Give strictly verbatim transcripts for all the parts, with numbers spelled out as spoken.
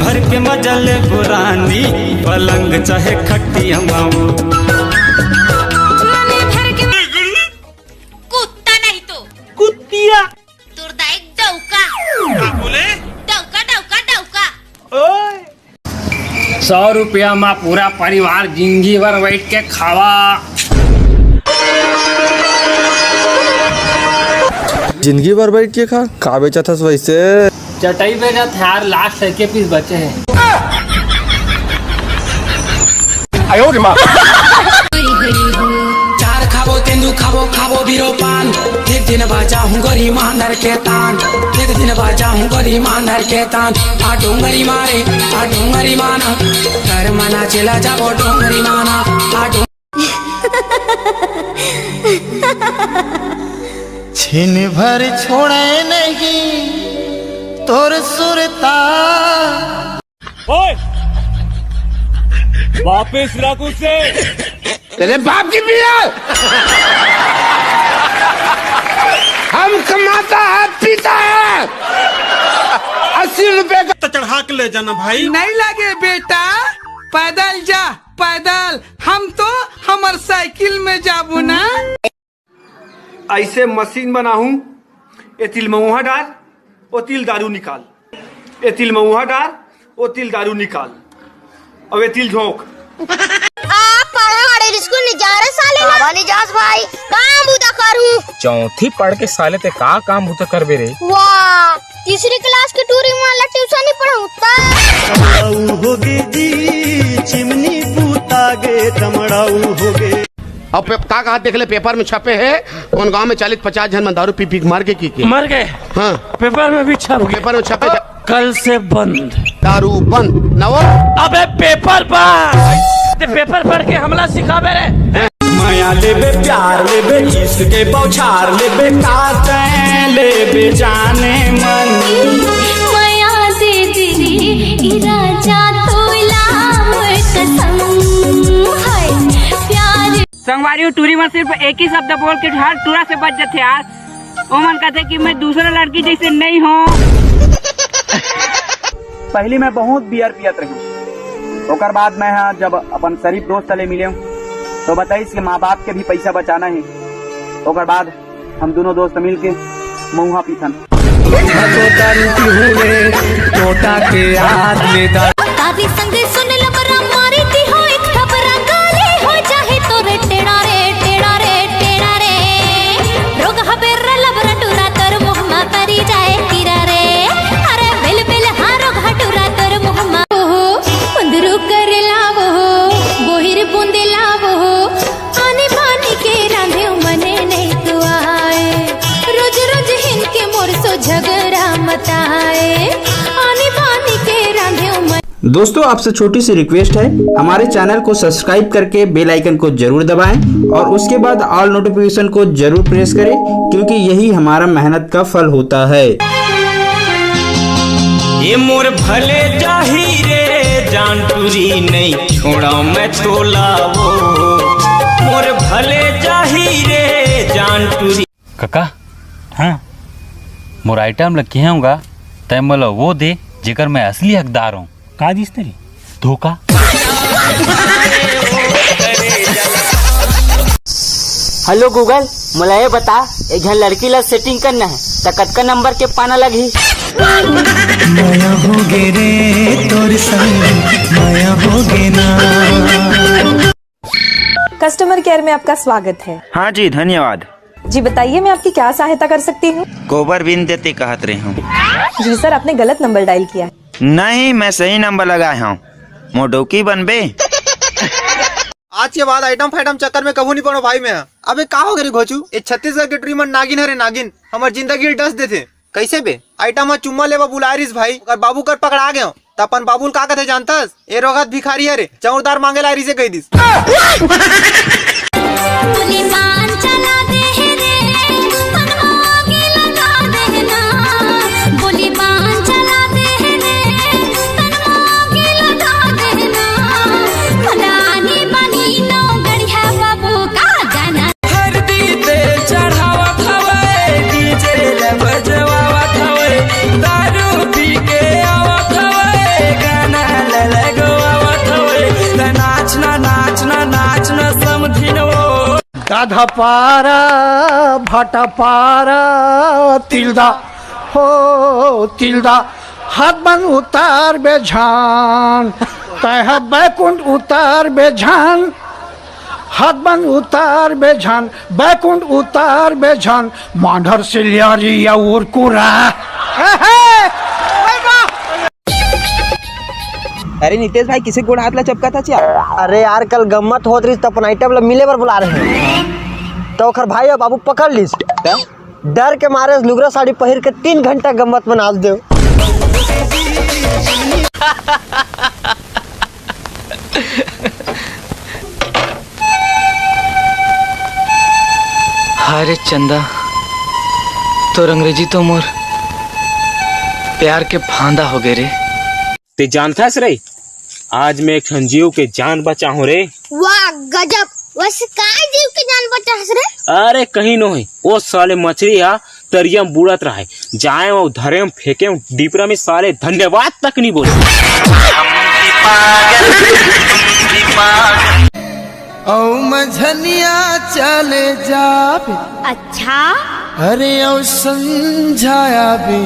भर के मजा ले बुरानी, पलंग चाहे खटिया माऊ। मने भर के कुत्ता नहीं तो कुत्तिया। तोर दाई डौका। का बोले? डौका, डौका, डौका। ओए। सौ रुपया मा पूरा परिवार जिंदगी भर बैठ के खावा। जिंदगी भर बैठ के खा, का बेचत हस वैसे? चटाई बेचत हस यार, लास्ट छह के पीस बचे हैं। चार खाबो, तेंदू खाबो, खाबो बीरो पान। एक दिन बाजा हूँ गरी मानर के तान। एक दिन बाजा हूँ गरी मानर के तान। आ डोंगरी मारे, आ डोंगरी माना। कर मना चला जाबो डोंगरी माना। आ डों- छिन भर छोड़े नहीं तोर सुरता। ओए, वापस रख उसे। तेरे बाप की पिया। हम कमाता है, पीता है। अस्सी रुपए का तो चढ़ा के ले जाना भाई। नहीं लगे बेटा, पैदल जा, पैदल। हम तो हमर साइकिल में जाबो ना। ऐसे मशीन बनाहूं, ए तिल मऊहा डार, ओ तिल दारू निकाल, ए तिल मऊहा डार, ओ तिल दारू निकाल, अब ए तिल झोंक। आप पढ़े वाले स्कूल नहीं जा रहे साले ना? बाबा नहीं जास भाई, काम बुदा करूं। चौथी पढ़ के साले ते का काम बुता करबे रे? वाह, तीसरी क्लास के टूरी वाला ट्यूशन ही पढ़ाऊं ता। तमड़ाऊ हो गे जी, चिमनी बूता गे, तमड़ाऊ हो गे। अब पे-, का कहा देख ले, पेपर में छपे है, कौन गांव में चालीस पचास झन मन दारू पी पी के मर के की के। मर गए। हाँ। पेपर में भी छप गए। पेपर में छपे। कल से बंद। दारू बंद। ना वो। अबे पेपर बंद। ते पेपर पढ़ के हमला सिखाबे रे। मया लेबे, प्यार लेबे, इश्क के बौछार लेबे, का तैं लेबे जाने मन। मया दे दे रे, ई राजा तोला मोर कसम। हाय, प्यार संगवारी हो, टूरी मन सिर्फ एक ही शब्द बोल के हर टूरा से बच जाथे यार। ओमन कहथे कि मैं दूसरा लड़की जैसे नहीं हूँ। पहली मैं बहुत बियर पियत रही, ओकर बाद मैं हा जब अपन शरीफ दोस्त ले मिले, तो बताइस कि माँ बाप के भी पैसा बचाना है। ओकर बाद हम दोनों दोस्त मिल के मऊहा पीथन। तो दारू पीहू रे, टोटा के याद ले दारू। तारी संगे सुन लबरा मारी दी हो एक थपरा गाली हो जाहे तोरे टेढ़ा रे, टेढ़ा रे, टेढ़ा रे। रोग हबे रे लबरा टूरा तोर मुँह मा परी जाए कीरा रे। अरे बिल बिल हाँ रोग हटूरा तोर मुँह मा। ओहो, उंदरू कर लावो, बोहिर बूंदे लावो। आनी बानी के रांधे मने नहीं तू आए, रोज रोज हिन के मोर सो झगड़ा मत आए। आनी बानी के रांधे मने दोस्तों, आपसे छोटी सी रिक्वेस्ट है, हमारे चैनल को सब्सक्राइब करके बेल आइकन को जरूर दबाएं और उसके बाद ऑल नोटिफिकेशन को जरूर प्रेस करें, क्योंकि यही हमारा मेहनत का फल होता है। ये मोर भले जाही रे जान टूरी, नहीं छोड़ा मैं तोला वो। मोर भले जाही रे जान टूरी। कका, हाँ। मोर आइटम ल किहे हूँ गा, तै मोला वो दे जेकर मैं असली हकदार हूँ। का दिस तेरी? धोखा। हेलो गूगल, मोला ये बता, एक झन लड़की ला सेटिंग करना है, त कतका नंबर के पाना लगही? मया हो गे रे तोर संग, मया हो गे ना। कस्टमर केयर में आपका स्वागत है। हाँ जी, धन्यवाद। जी बताइए, मैं आपकी क्या सहायता कर सकती हूँ? गोबर बिन देते कहत रहे हूँ। जी सर, आपने गलत नंबर डायल किया है। नहीं, मैं सही नंबर लगाए हूँ। मोर डौकी बनबे। आज के बाद आइटम फाइटम चक्कर में कभू नहीं पड़ो भाई मैं। अबे का हो गे रे घोचू, ये छत्तीसगढ़ के टूरी मन नागिन हरे नागिन, हमर जिंदगी ल डस देथे। कैसे बे? आइटम ह चुम्मा लेवा बुलाए रिस भाई, ओकर बाबू कर पकड़ा गयो, त अपन बाबू ल का कथे जानतस? ए रोगत भिखारी हरे, चौरदार मांगे ला रिसे कह दिस। अधपारा भटपारा तिल्दा हो तिल्दा, हाथ बन उतार बेझान, तय बैकुंठ उतार बेझान, हाथ बन उतार बेझान, बैकुंठ उतार बेझान, मांढर सिलियारी या उरकुरा। अरे नितेश भाई, किसे गोड़ हाथ ला चपका था च्या? अरे यार, कल गम्मत होत रही, त अपन आइटम ला मिले बर बुला रहे हैं। त ओखर भाई अउ बाबू पकड़ लिस। त? डर के मारे लुगरा साड़ी पहिर के तीन घंटा गम्मत मना देव। हाय रे चंदा, तोर अंग्रेजी तो मोर प्यार के फांदा हो गए रे। ते जानथस रे, आज मैं एक ठन जीव के जान बचाहूं रे। वाह गजब, वैसे काय जीव के जान बचाहस रे? अरे कहीं नोहे, ओ साले मछली हा तरिया में बुड़त रहे, जाए अउ धरे अउ फेंके अउ डिपरा में, साले धन्यवाद तक नहीं बोले। अउ मझनिया चले जाबे। अच्छा। अरे अउ संझाया बे।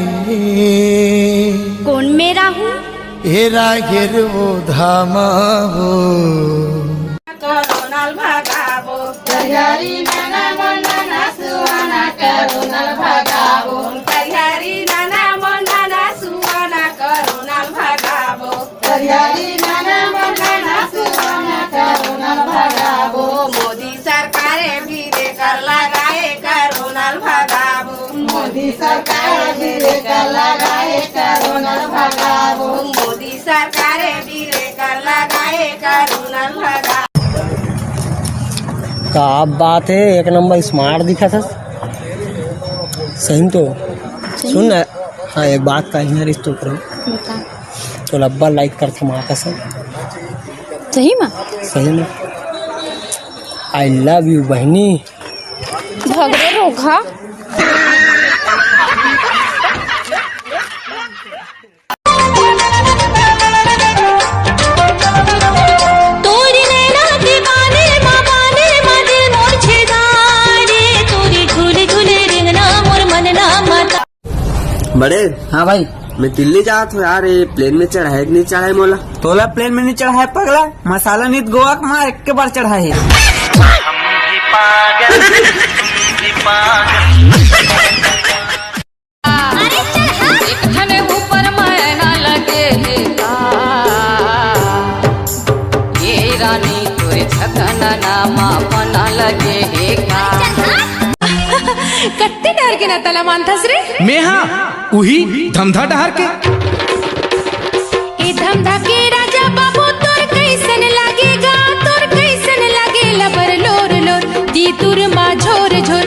कौन मेरा हूँ? ए रागेर वो धामा हो। कोरोना भगाबो। तैयारी नाना मन्ना ना सुआना कोरोना भगाबो। तैयारी नाना मन्ना ना सुआना कोरोना भगाबो। तैयारी नाना मन्ना ना सुआना कोरोना भगाबो। मोदी सरकार भी दे कर लगाए कोरोना भगाबो। मोदी सरकार भी दे कर लगाए कोरोना भगाबो। मोदी सरकार भी दे कर लगाए कोरोना भगाबो। का बात है, एक नंबर स्मार्ट दिखा था। सही तो। सुन ना, हाँ, एक बात का हियाँ रिश्तो करो। बता। तो लब्बा लाइक कर था माँ कसम। सही में? सही में। I love you बहनी। भगरे रोघा। तोरी नैना दीवाने मा बाने मा दिल मोर छेदारे, तोरी झूले झूले रिंगना मोर मन ना माता। बड़े। हाँ भाई। मैं दिल्ली जात हूँ यार, ये प्लेन में चढ़ाए कि नहीं चढ़ाए मोला? तोला प्लेन में नहीं चढ़ाए पगला, मसाला नित गोवा के मार एक के बार चढ़ाए। अरे चल हाँ। एक ठने ऊपर मैना लगे हे का? ये रानी तोरे छकना नामा पना लगे हे का? अरे चल हाँ। कत्ते डहर के ना तला मानथस रे? मेहा उही धमधा डहर के। ए धमधा के राजा बाबू तोर कैसन लागेगा, तोर कैसन लागे लबर लोर लोर, दी तुर मा झोर झोर।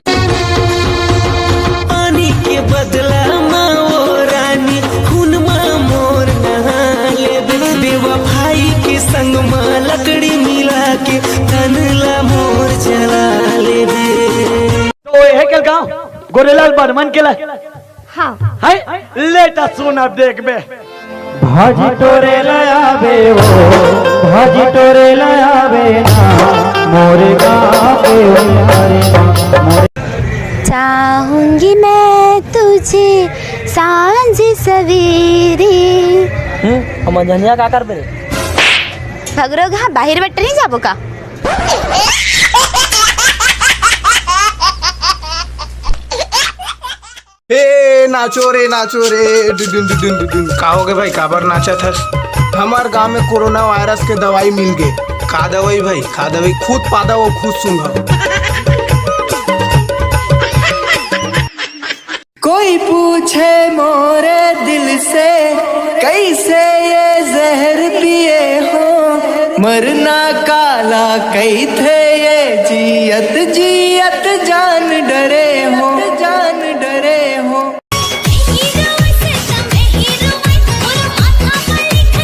पानी के बदला मा ओ रानी, खून मा मोर नहा लेबे। बेवफाई के संग मा लकड़ी मिला के, तन ला मोर जला लेबे। तो ये है क्या गाँव? गोरेलाल बर्मन के ला-, हाँ। है? लेटा सुन अब देख बे। भाजी टोरे ले आवे वो, भाजी टोरे ले आवे ना, मोरे गाँव के हरे ना, मोरे चाहूंगी मैं तुझे सांझ सवेरे। हम्म, हम अंजनिया का कर बे? भगरो घा बाहिर बट्टे नहीं जाबो का? ए नाचो रे, नाचो रे, डुडुन, डुडुन, डुडुन। का होगे भाई, काबर नाचत हस? हमर गांव में कोरोना वायरस के दवाई मिल गे। का दवाई भाई, का दवाई? खुद पादा वो खुद सूंघा। कोई पूछे मोरे दिल से, कैसे ये जहर पिए हो? मरना काला कइथे ये, जियत जियत जान डरे हो।